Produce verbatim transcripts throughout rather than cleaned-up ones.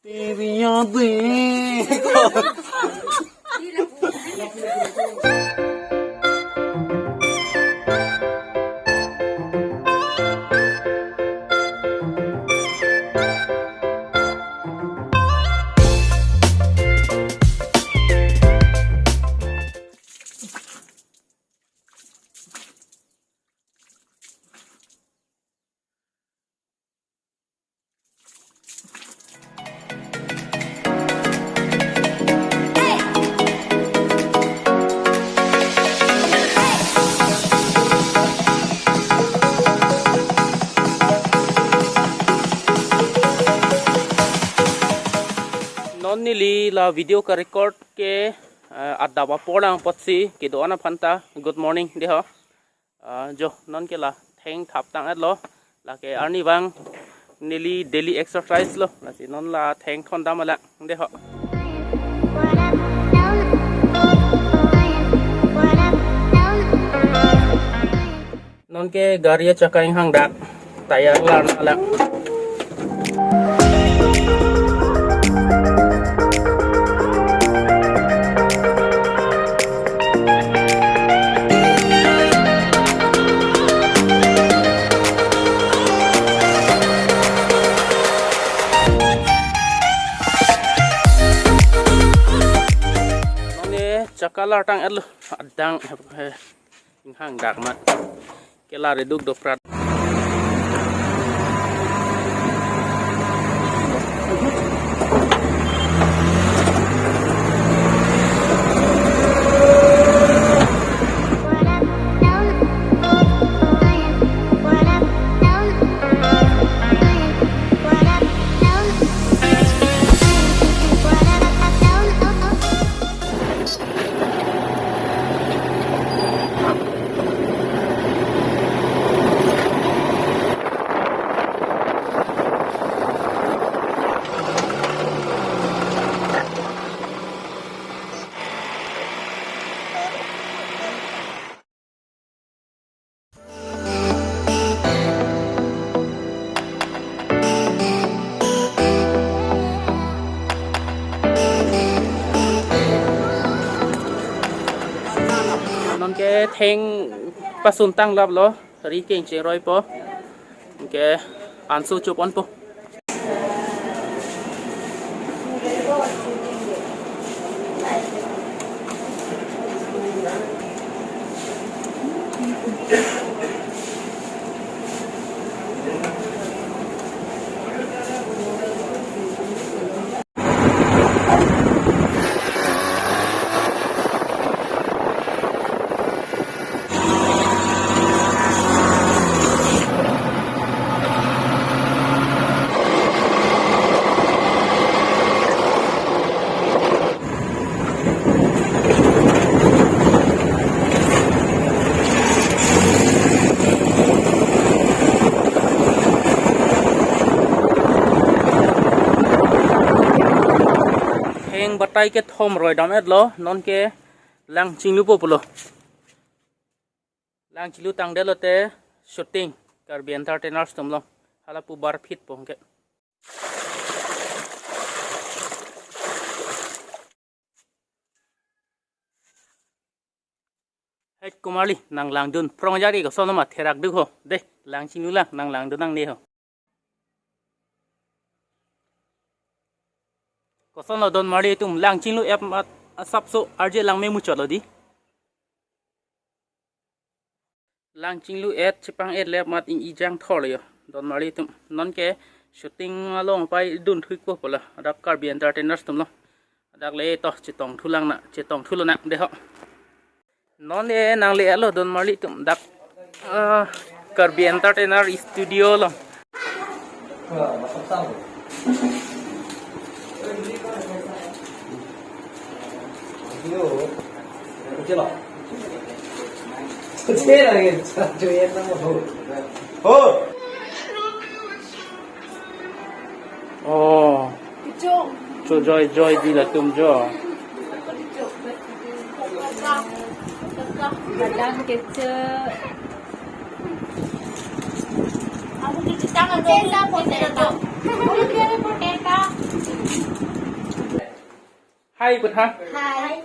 T V ya de. Non neli la video ka-record ke, eh, adap apor lang apotsi kedo-an aphan ta good morning dei ho. Ah, jo, non ke la theng thap tang-et lo. Lake arnivang neli daily exercise lo. Lasi non la theng thondam alang dei ho. Non ke gari achaka inghang dak. Tayar larna alang. Non ke chaka lar tang-et lo, adang, eh, inghang dak ma. Ke la reduk doprat. Non ke theng pasun tang lap lo, ri keng cheng roi po. Anke anso chop on po. Theng batai kethom roi dam-et lo, non ke lang chinglupo pulo. Lang chinglu tangdet lote shooting Karbi Entertainers atum along. Hala pu bar phit po ke. Hei, Kumarli, nang langdun prong jari koson ma therak duk ho. Dei, lang chinglu lang, nang langdun nangne ho. Koson lo donmarli atum, lang chinglu-et amat asapso arje lang memuchot lo dei. Lang chinglu-et chepang-et le amat ing-ejang thor lo yo. Donmarli atum, non ke shooting along pai dun thuikpo pulo. Dak Karbi Entertainers atum lo. Dak le to chetong thulang na, chetong thulo nang dei ho. Non le nang le alo donmarli atum dak, ah, Karbi Entertainer Studio lo. Oh. Cho joy joy di latum jo. Kadang kece. Aku cuci tangan dulu. Potato, potato. Potato. Hi, put ha. Hi.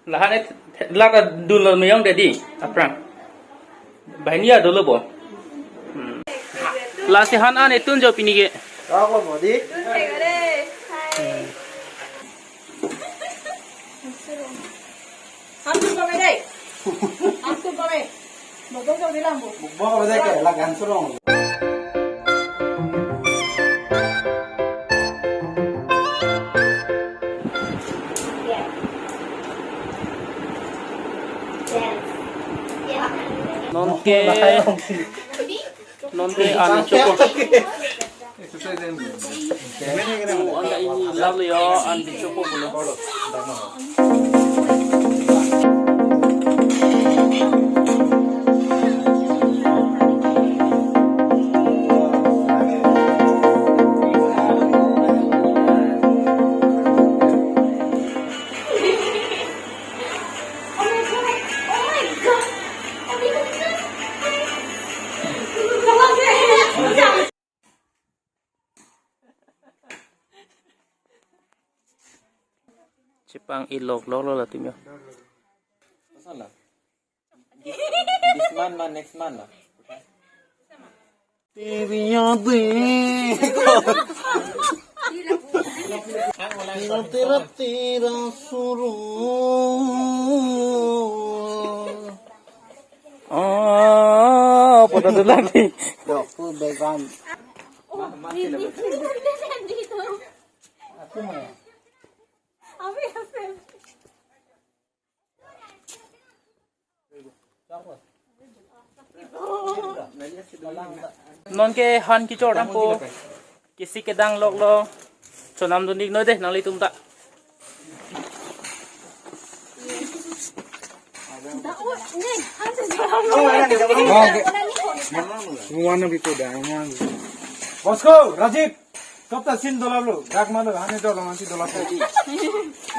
Lahan et lak adun lo meyong dedi aphrang. Banghini adolo bo. Hmm. Lasi han an etun jo pini ke. Rok lo bo di. Hi. Hantu pame dai. Hantu pame. Bokbok jok dilang bo. Bokbok pame dai ke, lagan surong. Nonke, nonke an chopo. Exercise and games. Oh, anda ini lovely, oh, an chopo pulo. Chepang-i loklok lo latum yo. Kosonlo? This month ma next month lo? Tiri yadi. Tira tira tira suru. Oh, pada tu lagi. Dok, full background. Nonke han kechor dampo. Kisi kedang loklo. Chonam dun-ik noi de nanglitum ta. One of people down. Bosco, Rajiv, kop ta scene dolap lo, dak malo, hane dolap, nanti dolap.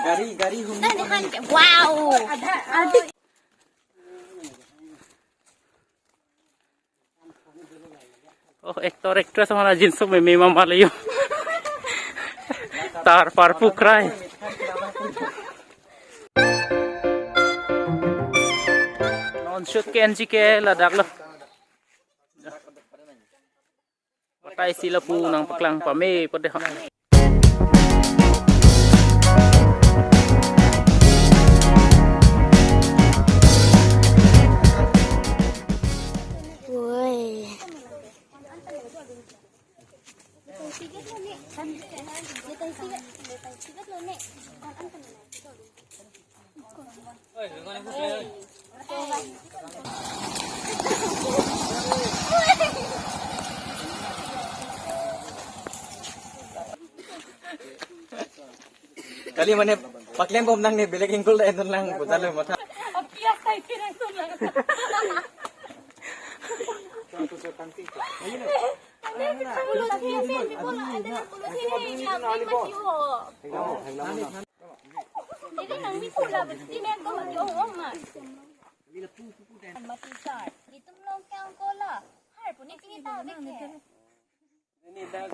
Gari, gari, hum. Wow. Oh, actor actress mana jinso meme mama le yo. Tar par pukrai. Non shoot ke N G ke ladak lo. Patai si lapu nangpaklang pame pade ha. Woi. Kali mane paklem bom nangne belek ingkul da enton lang putar lo matha. Itum long kang kola. Har puni pini ta beke. Ini dah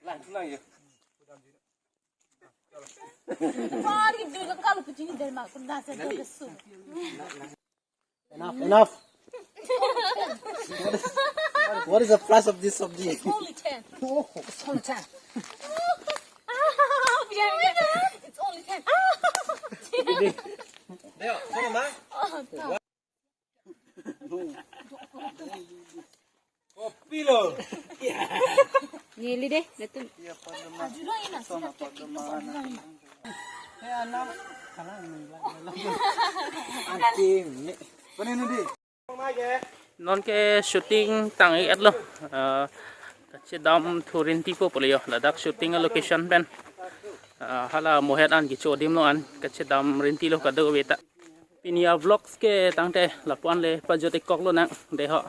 lang lang ya. Pari dulu kalau kucing dari mak pernah saya dulu su. Enough, enough. What is, what is the price of this sabji? It's only ten. Oh, it's only ten. Ah, biar, biar. It's only ten. Ah. Deo, sama ma? Oh, tak. Kopi lo. Neli deh, betul. Iya, Pak Leman. Aju lo ina, sila kek itu. Eh, anak. Salah ini. Anting. Panen di. Nonke shooting tang-et lo. Ah, kachedam thurintipo pulo yo. Ladak shooting location pen. Ah, hala mohet an kecho adim lo an kachedam rintilo kadokave ta. Pini a vlogs ke tangte lapu-an le pajut-ik kok lonang dei ho.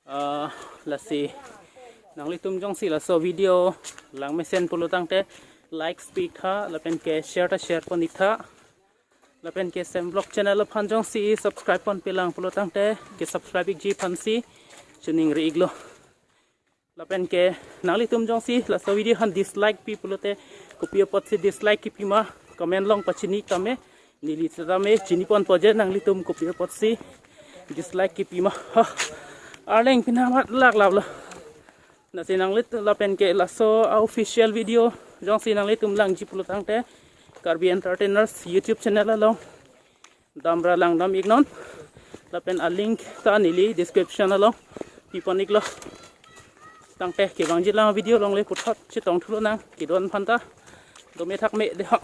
Ah, lasi nanglitum jongsi laso video langmesen pulo tangte like pi-iktha lapen ke share ta share pon-iktha. Lapen ke Sem Vlog channel aphan jongsi subscribe ponpelang pulo tangte ke subscribe-ikji aphansi choningri-iklo. Lapen ke nanglitum jongsi laso video han dislike pi pulote, kopi apotsi dislike kipi ma, comment along pachini tame. Neli setame chini ponpo je nanglitum kopi apotsi dislike kipi ma. Ha. Arleng pinamat lak lap lo. Lasi nanglitum lapen ke laso a-official video jongsi nanglitum langji pulo tangte, Karbi Entertainers YouTube channel along damra langdam iknon. Lapen a-link ta neli description along pipon iklo. Tangte kevangji lang video along le puthot chetong thulo nang, kedo-an aphan ta dome thakme de ho.